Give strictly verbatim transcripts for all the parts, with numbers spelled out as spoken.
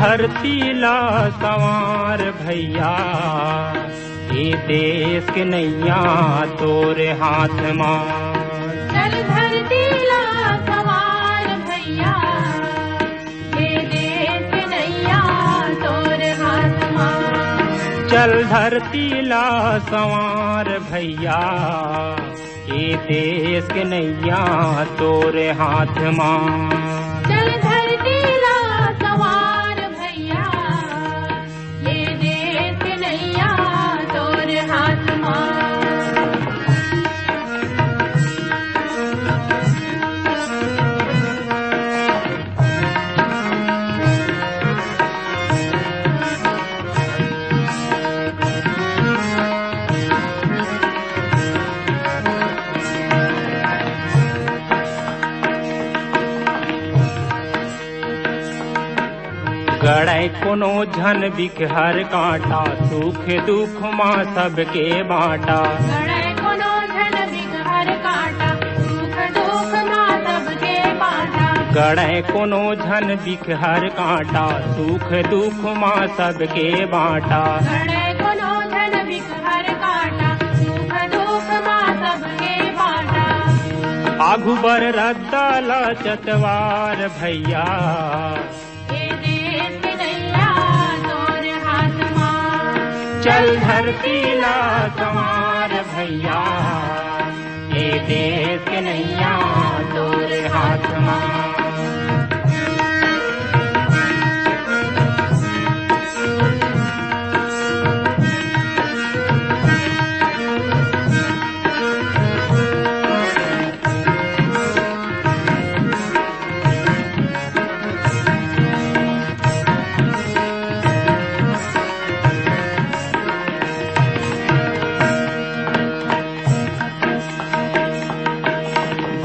धरती ला संवार भैया, ये देश के नैया तोरे हाथ मा। चल धरती ला संवार भैया, ये देश के नैया तोरे हाथ मा। चल धरती ला संवार भैया, ये देश के नैया तोरे हाथ मा। चल धरती ला संवार भैया, ये देश के नैया तोरे हाथ मा। गड़े कोनो झन बिकहर कांटा, सुख दुख मा सबके बांटा। गड़े कोनो झन बिकहर कांटा, सुख दुख मा सबके बांटा। गड़े कोनो झन बिकहर कांटा, सुख दुख मा सबके बांटा। गड़े कोनो झन बिकहर कांटा, सुख दुख मा सबके बांटा। आघू बर रद्दा ला चतवार भैया, ये देश के नैया तोरे हाथ मा। चल धरती ला संवार भैया, ये देश के नैया तोरे हाथ मा।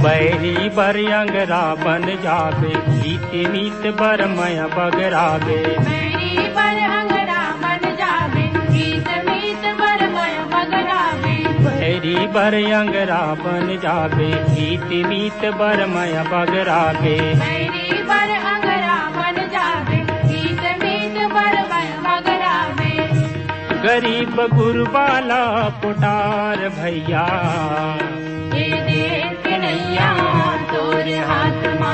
बैरी बर अंगरा बन जाबे, हित मीत बर मया बगराबे। बैरी बर अंगरा बन जाबे, हित मीत बर मया बगराबे। बैरी बर अंगरा बन जाबे, हित मीत बर मया बगराबे। बैरी बर अंगरा बन जाबे, हित मीत बर मया बगराबे। गरीब गुरबा ला पुटार भैया, ये देश के नैया तोरे हाथ मा।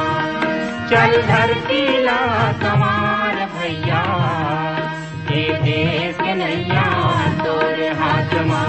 चल धरती ला संवार भैया, ये देश के नैया तोरे हाथ मा।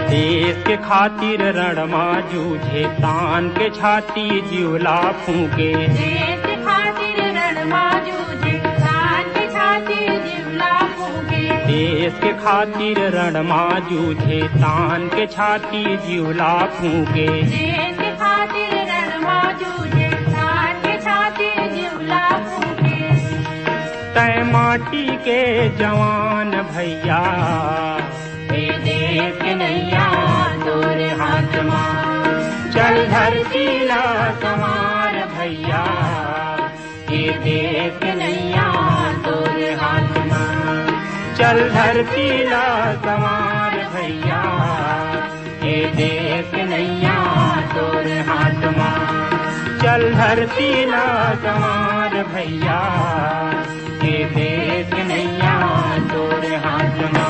देश के खातिर रण मा जूझे, तान के छाती जीव ला फूंके। देश के खातिर रण मा जूझे, तान के छाती जीव ला फूंके। देश के खातिर रण मा जूझे, तान के छाती जीव ला फूंके। देश के खातिर रण मा जूझे, तान के छाती जीव ला फूंके। तय माटी के जवान भैया, ये देश के नैया तोरे हाथ मा। चल धरती ला संवार भैया, ये देश के नैया तोरे हाथ मा। चल धरती ला संवार भैया, ये देश के नैया तोरे हाथ मा। चल धरती ला संवार भैया, ये देश के नैया तोरे हाथ मा।